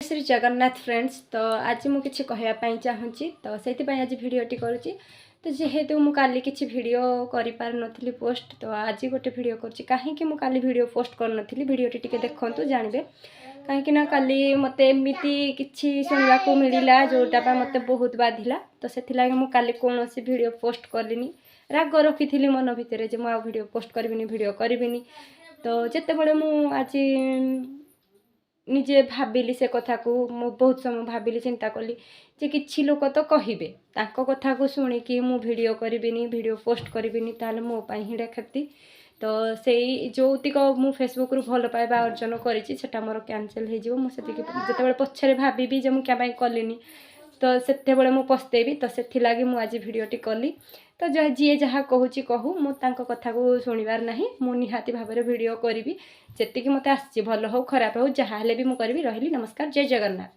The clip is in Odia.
ଶ୍ରୀ ଜଗନ୍ନାଥ ଫ୍ରେଣ୍ଡସ୍। ତ ଆଜି ମୁଁ କିଛି କହିବା ପାଇଁ ଚାହୁଁଛି, ତ ସେଇଥିପାଇଁ ଆଜି ଭିଡ଼ିଓଟି କରୁଛି। ତ ଯେହେତୁ ମୁଁ କାଲି କିଛି ଭିଡ଼ିଓ କରିପାରିନଥିଲି ପୋଷ୍ଟ, ତ ଆଜି ଗୋଟେ ଭିଡ଼ିଓ କରୁଛି। କାହିଁକି ମୁଁ କାଲି ଭିଡ଼ିଓ ପୋଷ୍ଟ କରିନଥିଲି, ଭିଡ଼ିଓଟି ଟିକେ ଦେଖନ୍ତୁ, ଜାଣିବେ। କାହିଁକି ନା କାଲି ମୋତେ ଏମିତି କିଛି ଶୁଣିବାକୁ ମିଳିଲା, ଯେଉଁଟା ପାଇଁ ମୋତେ ବହୁତ ବାଧିଲା। ତ ସେଥିଲାଗି ମୁଁ କାଲି କୌଣସି ଭିଡ଼ିଓ ପୋଷ୍ଟ କଲିନି। ରାଗ ରଖିଥିଲି ମନ ଭିତରେ ଯେ ମୁଁ ଆଉ ଭିଡ଼ିଓ ପୋଷ୍ଟ କରିବିନି, ଭିଡ଼ିଓ କରିବିନି। ତ ଯେତେବେଳେ ମୁଁ ଆଜି ନିଜେ ଭାବିଲି ସେ କଥାକୁ, ମୁଁ ବହୁତ ସମୟ ଭାବିଲି, ଚିନ୍ତା କଲି ଯେ କିଛି ଲୋକ ତ କହିବେ, ତାଙ୍କ କଥାକୁ ଶୁଣିକି ମୁଁ ଭିଡ଼ିଓ କରିବିନି, ଭିଡ଼ିଓ ପୋଷ୍ଟ କରିବିନି, ତାହେଲେ ମୋ ପାଇଁ ହିଁ ଏଇଟା କ୍ଷତି। ତ ସେଇ ଯୋଉତିକ ମୁଁ ଫେସବୁକ୍ରୁ ଭଲ ପାଇବା ଅର୍ଜନ କରିଛି, ସେଟା ମୋର କ୍ୟାନସେଲ୍ ହେଇଯିବ। ମୁଁ ସେତିକି ଯେତେବେଳେ ପଛରେ ଭାବିବି ଯେ ମୁଁ କାଁ ପାଇଁ କଲିନି, ତ ସେତେବେଳେ ମୁଁ ପସ୍ତେଇବି। ତ ସେଥିଲାଗି ମୁଁ ଆଜି ଭିଡ଼ିଓଟି କଲି। ତ ଯିଏ ଯାହା କହୁଛି କହୁ, ମୁଁ ତାଙ୍କ କଥାକୁ ଶୁଣିବାର ନାହିଁ। ମୁଁ ନିହାତି ଭାବରେ ଭିଡ଼ିଓ କରିବି, ଯେତିକି ମୋତେ ଆସିଛି, ଭଲ ହଉ ଖରାପ ହଉ, ଯାହା ହେଲେ ବି ମୁଁ କରିବି। ରହିଲି, ନମସ୍କାର, ଜୟ ଜଗନ୍ନାଥ।